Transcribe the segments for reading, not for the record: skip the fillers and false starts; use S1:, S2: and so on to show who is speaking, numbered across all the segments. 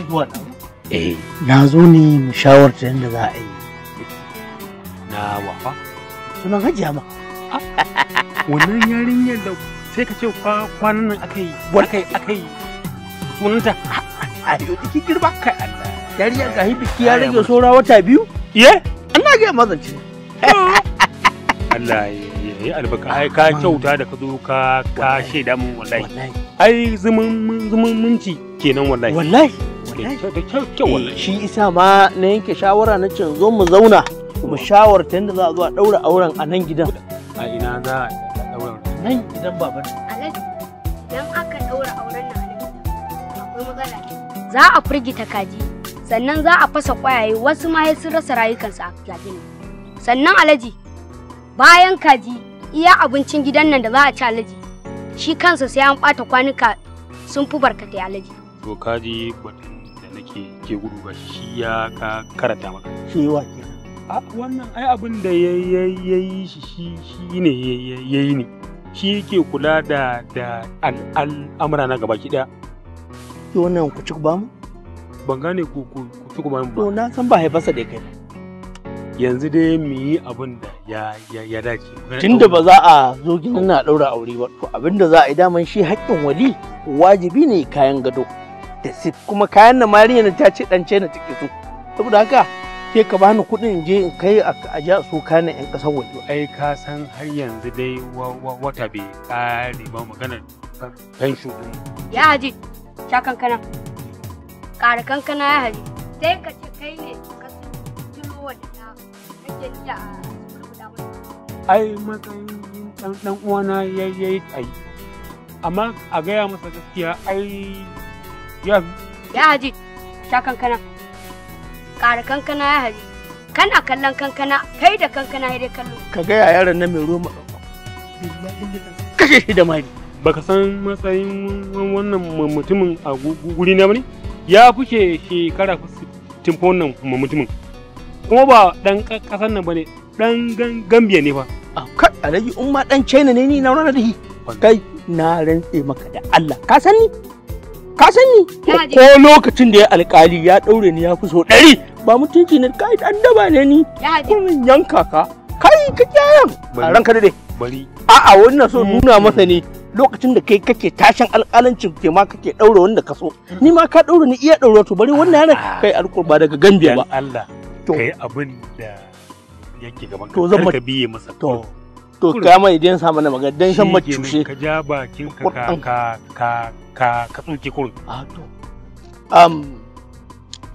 S1: Zuwa na.
S2: Eh.
S1: Na zo ne mu shawarta yadda za a yi.
S2: Na wafa?
S1: Sunan Hajiya ma.
S2: Wannan yarinyar da sai ka ce kwanan nan aka yi sunanta.
S1: A yau jikin girma.
S2: Kai Allah.
S1: Yarinyar ga biki ya rage saura wata 2.
S2: Ye?
S1: Allah ya mazance.
S2: Allah ya yi albarka. Ai ka kyauta da ka zo ka shaida mun wallahi. Ai zumunci kenan wallahi.
S1: Wallahi.
S2: Da kyau wallahi.
S1: Shi isa ma na yanke shawara na ce zo mu zauna mu shawarta yadda za a zo a daura auren a nan gidan.
S2: A ina za a daura?
S1: Nan gidan baban.
S3: Alhaji, idan aka daura auren nan Alhaji, akwai matsala. Za a firgita kaji, sannan za a fasa kwayaye, wasu ma sun rasa rayukansu a kajin. Sannan Alhaji, bayan kaji, iya abincin gidan nan da za a ci Alhaji, shi kansa sai an ɓata kwanuka sun fi barkatai Alhaji.
S2: To kaji batun da nake ke gudu ba shi ya ka karanta maka.
S1: Shi wa kenan.
S2: A wannan ai abin da ya yi shi shi ne ya yi ne. Shi yake kula da al'amura na gaba ki daya.
S1: Ki wannan ku ci ba mu?
S2: Ban gane ku ci ba mu ba.
S1: To na san ba haifarsa da kai.
S2: Yanzu dai mu yi abin da ya dace.
S1: Tunda ba za a zo gidan na ɗaura aure ba, to abin da za a yi daman shi haƙƙin wali wajibi ne kayan gado. Da kuma kayan na mariya ta ce ɗan na take so. Saboda haka ke ka bani kuɗin in je in kai a ja su kayan ƴan ƙasar waje.
S2: Ai ka san har yanzu dai wata bai ƙare ba maganar fensho ɗin.
S3: Ya Haji, sha kankana. Ƙara kankana ya Haji. Sai ka ce kai ne ka kilo wanda kake iya a mata.
S2: Ai matsayin ɗan uwana ya yi ai. Amma a gaya masa gaskiya ai ya.
S3: Ya Haji, sha kankana. Ƙara kankana ya Haji. Kana kallon kankana, kai da kankana ya dai kallo.
S1: Ka gaya yaron nan mai ruwa kashe shi da mari.
S2: Baka san matsayin wannan mutumin a guri na bane? Ya fice shekara 60 fa wannan mutumin. Kuma ba dan kasan nan bane, dan Gambia ne fa.
S1: Kai Alhaji in ma dan China ne ni na rana da shi. Kai na rantse maka da Allah. Ka san ni? Ka san ni? Ko lokacin da ya alƙali ya ɗaure ni ya fi so 100 ba mutunci ne kai dan daba ne ni. Kurin yanka ka. Kai ka kiyayen. A ranka dade.
S2: Bari.
S1: A'a wannan so nuna masa ne lokacin da kai kake tashin alƙalancin ke ma kake ɗaure wanda ka so. Ni ma ka ɗaure ni iya ɗaure to bari wannan yaran kai alƙurba daga Gambia ba.
S2: Allah. Kai abin da yake gaban ka.
S1: To zan
S2: ka biye masa.
S1: To to ka mai idan sa mana magana dan san macushe.
S2: Ka ja bakin ka ka tsoke kurin.
S1: A to.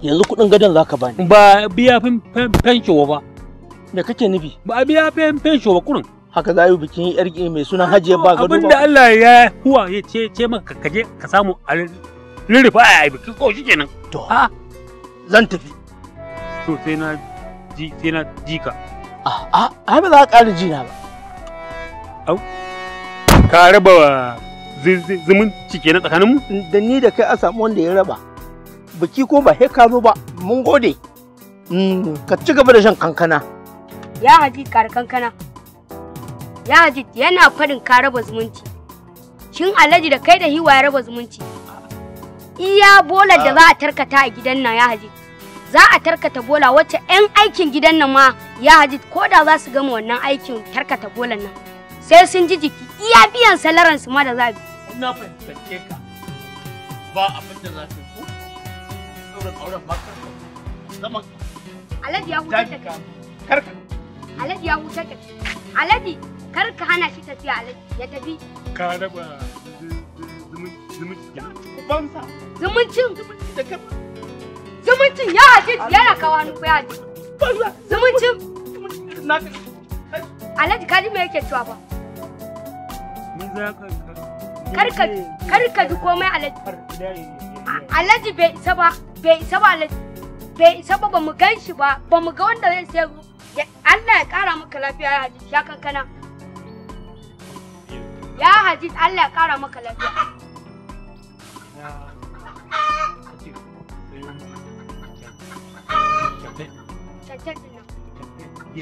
S1: Yanzu kuɗin gadon zaka bani.
S2: Ba biya fensho ba.
S1: Me kake nufi?
S2: Ba biya fensho ba kurin.
S1: Haka za yi bikin yar mai sunan Hajiya ba gado ba.
S2: Abin da Allah ya huwa ya ce maka ka je ka samu a rurrufa a bikin ko shi kenan.
S1: To. Zan tafi.
S2: To sai na ji sai na ji ka.
S1: A a ba za ka ƙara ji na ba.
S2: Au. Ka raba zumunci kenan tsakaninmu?
S1: Da ni da kai a samu wanda ya raba. Biki ko ba sai ka zo ba, mun gode. Ka ci gaba da shan kankana.
S3: Ya Haji kar kankana. Ya Haji yana faɗin ka raba zumunci. Shin Alhaji da kai da Hiwa ya raba zumunci? Iya bolar da za a tarkata a gidan nan ya Haji. Za a tarkata bola wacce 'yan aikin gidan nan ma ya Haji ko da za su gama wannan aikin tarkata bolan nan. Sai sun ji jiki iya biyan salaran su ma da za a bi.
S1: Ina fahimtance ka ba abin da za ka yi ko ɗaurin auren ma karka zaman
S3: Alhaji ya hutar da kai.
S1: Karka.
S3: Alhaji ya hutar da kai. Alhaji kar ka hana shi tafiya Alhaji ya tafi.
S2: Ka raba zumunci.
S1: Ubansa.
S3: Zumuncin.
S1: Da kai.
S3: Zumuncin ya Haji yana kawo hannu ko ya Haji. Zumuncin. Alhaji kaji me yake cewa ba?
S2: Ni za ka
S3: Kar ka ji komai Alhaji. Alhaji bai isa ba, bai isa ba Alhaji. Bai isa ba, ba mu gan shi ba, ba mu ga wanda zai sayar. Allah ya kara maka lafiya ya Haji, ya kankana. Ya Haji, Allah ya kara maka lafiya.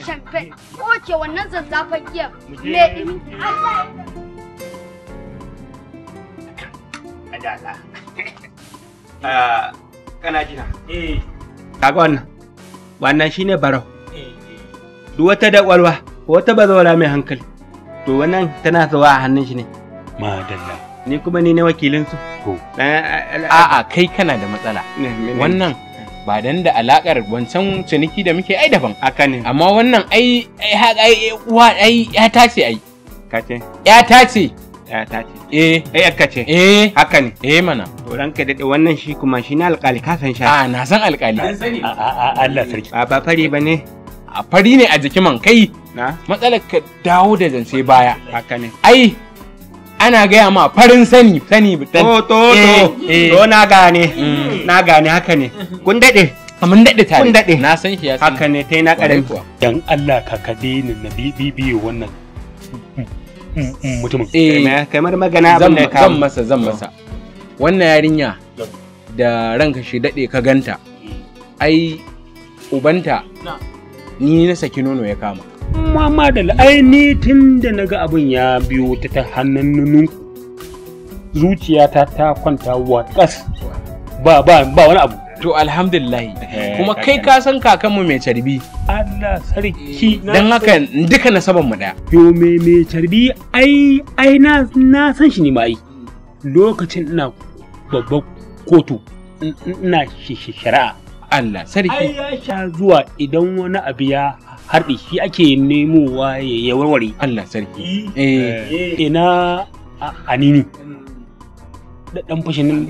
S3: Champagne. Oke wannan zazzafan giya. Me ɗimi. Allah
S1: ya. Adala. Kana jina. Eh. Kaga wannan. Wannan shine barau. Eh. Duk wata da kwalwa, wata bazawara mai hankali. To wannan tana zuwa a hannun shi ne.
S2: Madalla.
S1: Ni kuma ni ne wakilin su.
S2: To.
S4: A'a kai kana da matsala. Wannan ba dan da alakar wancan ciniki da muke ai daban.
S1: Haka ne.
S4: Amma wannan ai ai uwa ai ya tace ai.
S1: Kace.
S4: Ya tace.
S1: Ya tace.
S4: Eh.
S1: Ai akka ce.
S4: Eh.
S1: Haka ne.
S4: Eh mana.
S1: To ranka dade wannan shi kuma shi na alƙali ka san shi.
S4: A na san alƙali.
S2: A Allah sarki.
S1: Ba fari bane.
S4: A fari ne a jikin man kai.
S1: Na.
S4: Matsalar ka dawo da zance baya.
S1: Haka ne.
S4: Ai ana gaya ma farin sani sani
S1: to to to to na gane na gane haka ne kun dade
S4: mun dade tare
S1: kun dade
S4: na san shi ya san
S1: haka ne tai na karami
S2: dan Allah ka kade ni na bibiyo wannan mutumin
S4: eh
S1: kamar magana abin da ka
S4: zan masa zan masa wannan yarinya da ranka shi dade ka ganta ai ubanta ni na saki nono ya kama
S2: mama da ai ni tun da naga abin ya biyo ta hannun nunku zuciyata ta kwanta wa kas ba ba ba wani abu
S4: to alhamdulillah kuma kai ka san kakanmu mai carbi
S2: Allah sarki
S4: dan haka duka nasaban mu daya
S2: yo me mai carbi ai ai na na san shi ne ma ai lokacin ina babban kotu ina shari'a
S4: Allah sarki
S2: ai ya sha zuwa idan wani abu ya harɗe shi ake nemowa ya warware
S4: Allah sarki
S2: eh ina anini da dan fashin nan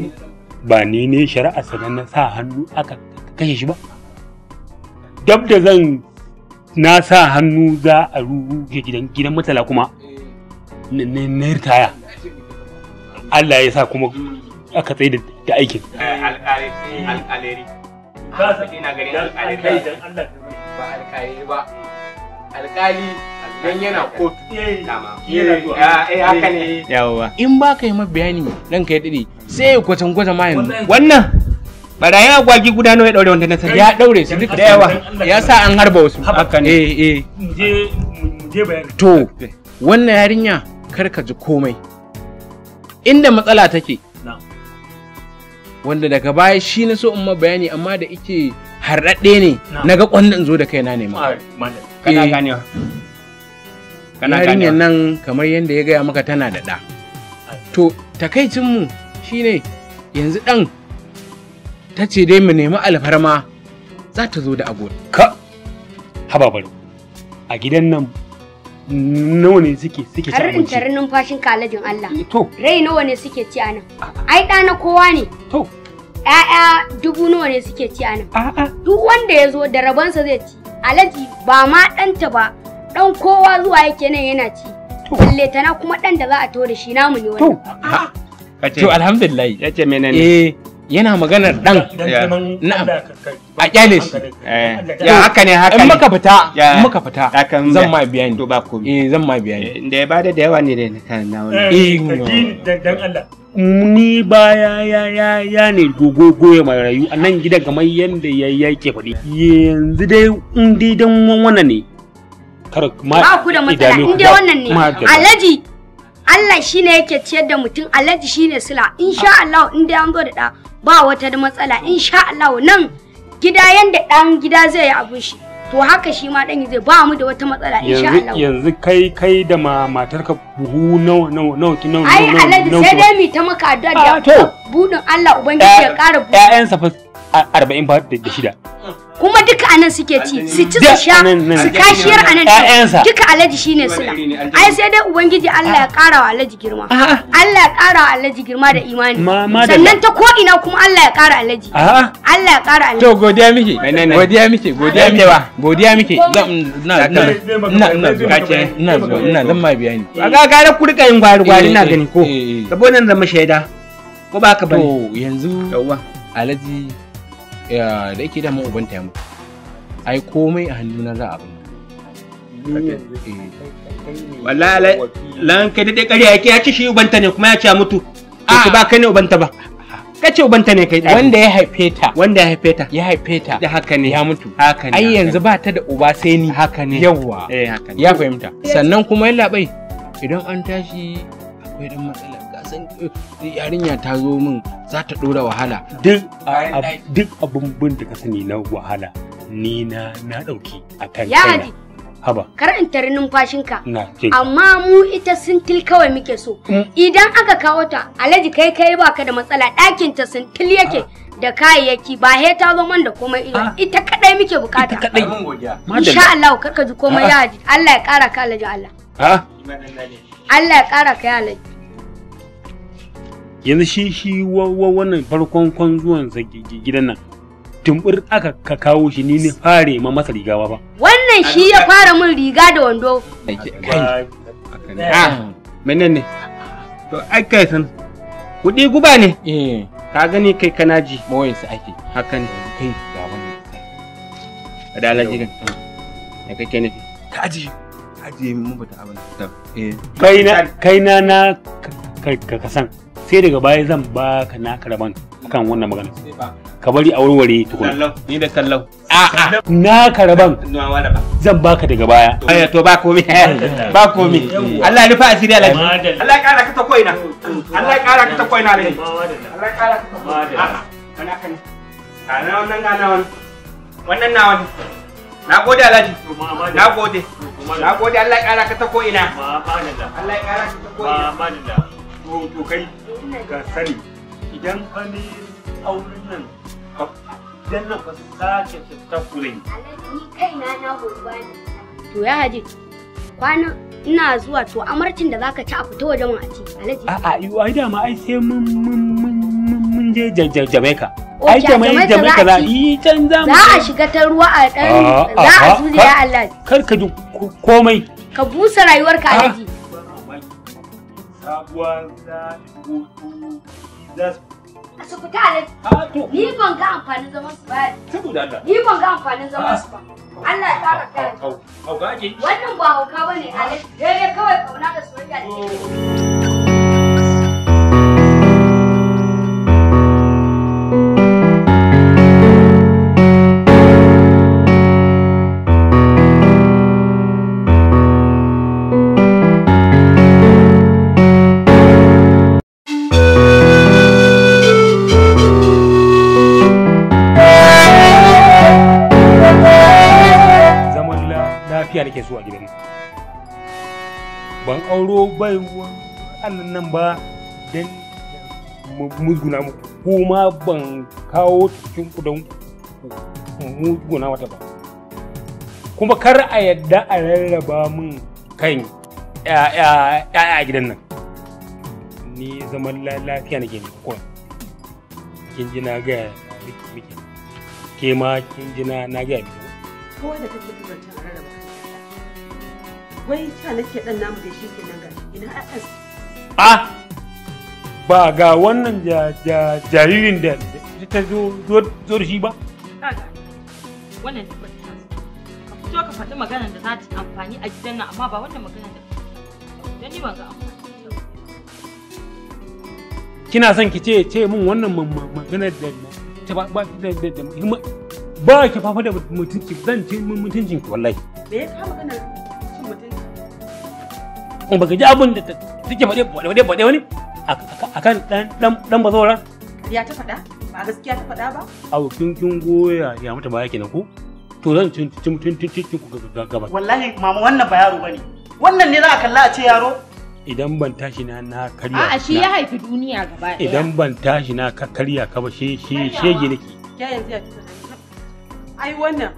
S2: ba ni ne shari'a sanan na sa hannu aka kashe shi ba dab da zan na sa hannu za a ruge gidan gidan mutala kuma na ritaya Allah ya sa kuma aka tsaye da aikin
S1: alƙaleri ina ganin alƙaleri
S4: ba alƙali ba alƙali dan yana kotu
S1: haka ne yawa
S4: in ba ka yi ma bayani ranka ya dade sai ya kwatan kwata ma yanzu
S1: wannan barayin agwagi guda nawa ya daure wanda na sani
S4: ya daure su duka
S1: da yawa
S4: ya sa an harba wasu
S1: haka ne
S4: eh eh
S2: je bayani
S4: to wannan yarinya kar ka ji komai inda matsala take wanda daga baya shi na so in ma bayani amma da ike harɗaɗɗe ne na ga ƙwallon zo da kaina ne ma.
S1: Kana ganewa.
S4: Kana ganewa. Nan kamar yadda ya gaya maka tana da ɗa. To takaicinmu shine yanzu ɗan ta ce dai mu nemi alfarma za ta zo da abu.
S2: Ka haba baro a gidan nan nawa ne suke suke ci
S3: Har in
S2: abinci
S3: tare numfashin kalajin Allah.
S2: To
S3: Rai nawa ne suke ci anan? Ai ɗa na kowa ne.
S2: To
S3: ‘Ya'ya dubu nawa ne suke ci anan?
S2: A'a.
S3: Duk wanda ya zo da rabonsa zai ci. Alhaji ba ma ɗanta ba, ɗan kowa zuwa yake nan yana ci. Balle tana kuma ɗan da za a to da shi namu ne wannan.
S4: To alhamdulillah.
S1: Ya ce menene?
S4: Eh yana maganar ɗan. Na'am. A kyale shi.
S1: Ya haka ne haka ne.
S4: In muka fita, in muka fita zan ma biya ni.
S1: To ba komai.
S4: Eh zan ma biya ni.
S1: Da ya bada da yawa ne da na wannan.
S4: Eh
S2: dan Allah. Ni baya ya ya ya ne gogo goye mai rayu a nan gidan kamar yanda ya yake faɗi. Yanzu dai in dai dan wannan ne. Kar ma
S3: Ba ku da matsala in dai wannan ne. Alhaji Allah shine yake ciyar da mutum, Alhaji shine sila. Insha Allah in dai an zo da ɗa ba wata matsala. Insha Allah nan gida yanda ɗan gida zai yi abun shi. To haka shi ma ɗan zai ba mu da wata matsala insha Allah.
S2: Yanzu kai kai da matarka buhu nawa nawa nawa nawa
S3: Ai Alhaji sai dai mu ta maka addu'a da budin Allah ubangiji ya ƙara buɗe.
S2: Ƴaƴansa fa 40 fa da shida.
S3: Kuma duka anan suke ci, su ci su sha, su kashiyar anan duka Alhaji shine sila. Ai sai dai ubangiji Allah ya ƙara wa Alhaji girma. Allah ya ƙara wa Alhaji girma da imani. Sannan ta ko ina kuma Allah ya ƙara Alhaji. Allah ya ƙara Alhaji.
S4: To godiya miki. Godiya miki, godiya miki. Godiya miki. Na na na ina zuwa. Ina zuwa, ina zan ma biya ni.
S1: Ga gara ku rika yin gwari gwari na gani ko. Saboda nan zama shaida. Ko ba ka bane.
S4: To yanzu Alhaji da yake dama ubanta ya mutu ai komai a hannuna za a abin
S1: wallahi lan kai dai ƙarya yake ya ci shi ubanta ne kuma ya ce ya mutu to ba kai ne ubanta ba kace ubanta ne kai
S4: wanda ya haife ta
S1: wanda ya haife ta
S4: ya haife ta
S1: da haka ne
S4: ya mutu
S1: haka ne
S4: ai yanzu ba ta da uba sai ni
S1: haka ne
S4: yawa
S1: eh haka ne
S4: ya fahimta sannan kuma yalla bai idan an tashi akwai dan matsala san yarinya ta zo min za ta dora wahala.
S2: Duk duk abun da ka sani na wahala ni na dauki akan kaina. Haba.
S3: Kar in tare numfashinka. Amma mu ita sintil kawai muke so. Idan aka kawo ta, Alhaji kai baka da matsala, ɗakin ta sintil yake da kayayyaki ba he ta zo man da komai ina. Ita kadai muke bukata.
S2: Ita kadai.
S3: Insha Allah kar ka ji komai ya haji. Allah ya kara ka Alhaji Allah.
S2: Ha?
S3: Allah ya kara ka ya Alhaji.
S2: Yanzu shi wannan farkon kwan zuwan sa gidan nan. Tumbur aka ka kawo shi ni ne fare ma masa riga ba.
S3: Wannan shi ya fara min riga da wando.
S5: Ah, menene? To ai kai san kudi guba ne.
S4: Eh,
S5: ka gani kai kana ji.
S4: Moyin su ake.
S5: Haka ne.
S4: Kai ga wannan.
S5: Da alaji kan. Ya kake nufi?
S4: Ka aji. Aji mun bata abin da. Eh.
S2: Kai na ka san. Sai daga baya zan baka na karaban akan wannan magana. Ka bari a warware tukuna.
S5: Ni da sallau. A'a.
S2: Na karaban. Zan baka daga baya.
S5: Aya to ba komai. Ba komai. Allah ya rufa asiri Alhaji. Allah ya kara ka ta koina. Allah ya kara ka ta koina Alhaji. Allah ya kara ka ta koina. Kana kan. Kana wannan gana wannan. Wannan na wani. Na gode Alhaji. Na gode. Na gode Allah ya kara ka ta koina. Allah ya kara ka ta koina.
S2: To kai ka sani idan fa ni auren nan idan nan fa sake ta kure
S3: ni kaina na gobe ne. To ya haji kwana ina zuwa to amarcin da zaka ci a fita waje mun a ci Alhaji.
S2: A'a ai dama ai sai mun je Jamaica. Ai Jamaica za yi can za mu.
S3: Za a shiga ta ruwa a dan za a zuji ya Allah.
S2: Kar ka ji komai.
S3: Ka busa rayuwarka Alhaji.
S2: Sabuwa za
S3: su fita Alhaji. Ni ban ga amfanin zaman su ba.
S2: Saboda Allah.
S3: Ni ban ga amfanin zaman su ba. Allah ya kara ka.
S2: Hauka ake.
S3: Wannan ba hauka bane Alhaji. Dai kawai kauna da soyayya da take.
S2: Lafiya nake so a gidan ban auro bai Allah nan ba dan musguna muku kuma ban kawo cikin ku don musguna mata ba kuma kar a yadda a rarraba min kan ya a gidan nan ni zaman lafiya nake ne ko kin ji na ga miki ke ma kin ji na ga miki
S6: kawai da kake zancen a rarraba. Wai sha nake dan namu da shi kenan ga ina ƴaƴan.
S2: Ah! Ba ga wannan jaririn da ta zo da shi ba?
S7: Kaga wannan tabbata ta zo. Ka fito ka faɗi maganar da za ta amfani a gidan nan amma ba wannan maganar da dan ni ban ga amfani.
S2: Kina son ki ce min wannan maganar da ta ba da ba ki fafa da mutunci zan ci mutuncin ki wallahi.
S6: Me ya ka maganar cin mutunci?
S2: In baka ji abin da take faɗe faɗe wani akan dan bazawara?
S6: Ya ta faɗa? Ba gaskiya ta faɗa ba?
S2: Au kin goya ya mata baya kenan ko? To zan ci mutuncin ku gaba.
S8: Wallahi mama wannan ba yaro bane. Wannan ne za a kalla a ce yaro?
S2: Idan ban tashi na karya.
S7: A'a shi ya haifi duniya gaba ɗaya.
S2: Idan ban tashi na karya ka ba shege nake.
S6: Ya yanzu ya tuka. Ai wannan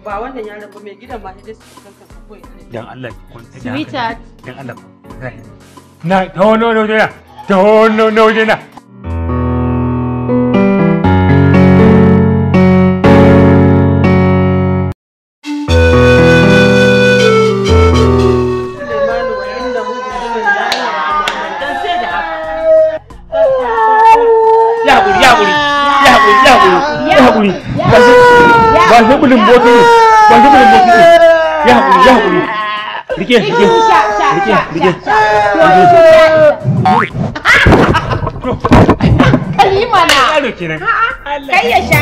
S6: ba wannan yaron ba mai gidan ma sai su kanka ko ya.
S2: Dan Allah ki kwanta da
S7: sweetheart.
S2: Dan Allah. Na ta no no no ta no no no. Ba shi bulin boti ne, ba shi bulin boti ne. Ya haƙuri, ya haƙuri. Rike, rike, rike, rike.
S7: Kalima na.
S2: Yaro kenan.
S7: Kai ya sha.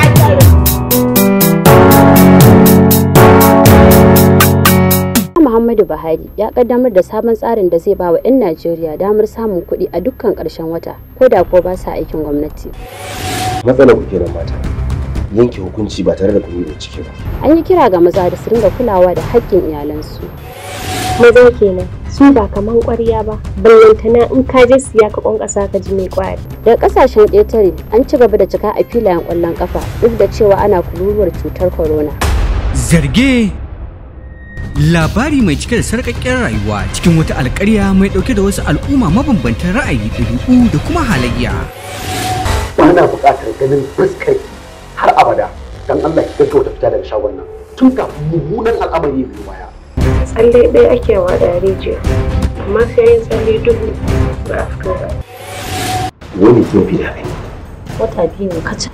S3: Muhammadu
S9: Muhammadu Buhari ya kaddamar da sabon tsarin da zai ba wa 'yan Najeriya damar samun kuɗi a dukkan ƙarshen wata, ko da ko ba sa aikin gwamnati.
S10: Matsalar ku kenan mata. Yanke hukunci ba tare da kun yi bincike ba.
S9: An yi kira ga maza da su ringa kulawa da haƙƙin iyalansu.
S11: Maza kenan su ba kaman ƙwarya ba, ballantana in ka je siya ka ƙwanƙwasa ka ji mai ƙwari.
S9: Daga ƙasashen ƙetare an ci gaba da cika a filayen ƙwallon ƙafa duk da cewa ana kururuwar cutar corona.
S12: Zarge labari mai cike da sarƙaƙƙen rayuwa cikin wata alƙarya mai ɗauke da wasu al'umma mabambantan ra'ayi, ɗabi'u da kuma halayya.
S13: Ba na buƙatar ganin fuskar har abada, don Allah ki gaggauta fita daga shagon nan tun kafin mummunan al'amari ya biyo baya.
S11: Tsalle ɗaya ake wa da rijiya, amma sai yin tsalle dubu ba a fito ba.
S10: Wani ke fi da haka?
S7: Wata 2 ne kacal.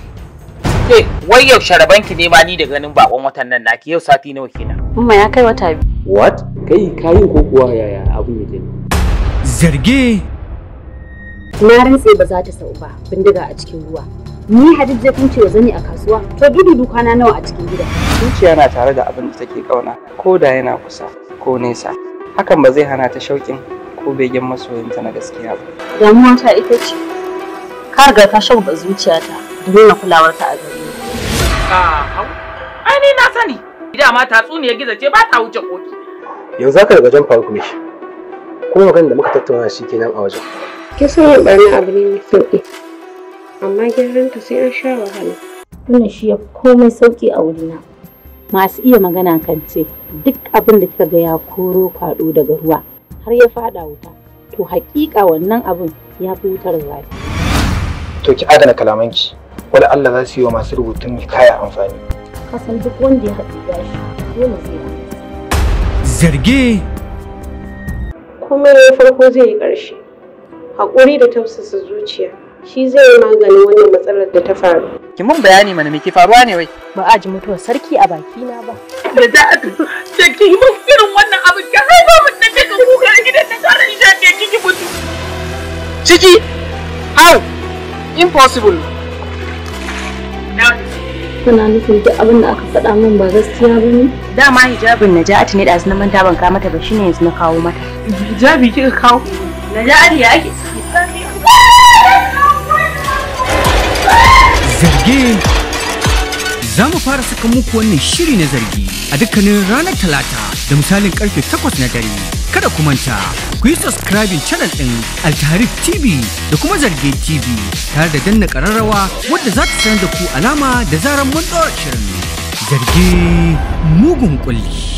S14: Ke, wai yaushe rabanki ne ma ni da ganin bakon watan nan naki, yau sati nawa kenan?
S7: Umma ya kai wata 2.
S10: What?
S15: Kai kayin ko kuwa yaya abin yake ne?
S12: Zarge.
S9: Na rantse ba za ta sau ba, bindiga a cikin ruwa. Ni Hadid zai kunce wa zani a kasuwa, to dudu kwana nawa a cikin gida.
S16: Zuciya na tare da abin da take kauna, ko da yana kusa ko nesa. Hakan ba zai hana ta shauƙin ko begen masoyinta na gaskiya ba.
S7: Damuwa ta ita ce, ka riga ka shagwaba zuciyata da nuna kulawarka a gare ni.
S14: Ai ni na sani, dama tatsuniyar gizo ce ba ta wuce koki.
S10: Yanzu haka daga wajen Faruk ne. Kuma maganar da muka tattauna shi kenan a wajen.
S11: Kisan yin ɓarna abu ne mai sauƙi, amma gyaran ta sai an sha wahala.
S17: Wannan shi ya komai sauƙi a wurina. Masu iya magana kan ce duk abin da kika ga ya koro kwaɗo daga ruwa har ya faɗa wuta, to haƙiƙa wannan abin ya fi wutar zafi.
S18: To ki adana kalamanki, wala Allah za su yi wa masu rubutun kaya amfani.
S17: Kasan duk wanda ya haɗu gashi dole zai yi.
S12: Zarge.
S11: Komai ya farko zai yi ƙarshe. Haƙuri da tausasa zuciya shi zai yi maganin wannan matsalar da ta faru.
S16: Ki mun bayani mana me ke faruwa ne wai?
S17: Ba a ji mutuwar sarki a bakina ba.
S14: Da za a ce ki yi mun irin wannan abin ka haifa mun na daga kuka a gidan na ƙara isha ke kiki mutu.
S16: Ciki! How? Impossible.
S9: Kuna nufin duk abin da aka faɗa min ba gaskiya ba ne?
S19: Dama hijabin Naja'atu ne ɗazu na manta ban kawo mata ba shine yanzu na kawo mata.
S14: Hijabi kika kawo?
S19: Naja'atu ya ake?
S12: Zarge. Za mu fara saka muku wannan shiri na zargi a dukkanin ranar Talata da misalin karfe 8 na dare. Kada ku manta, ku yi subscribing channel ɗin Altaharif TV da kuma Zarge TV tare da danna ƙararrawa wadda za ta sanar da ku alama da zarar mun ɗora shirin. Zarge mugun ƙulli.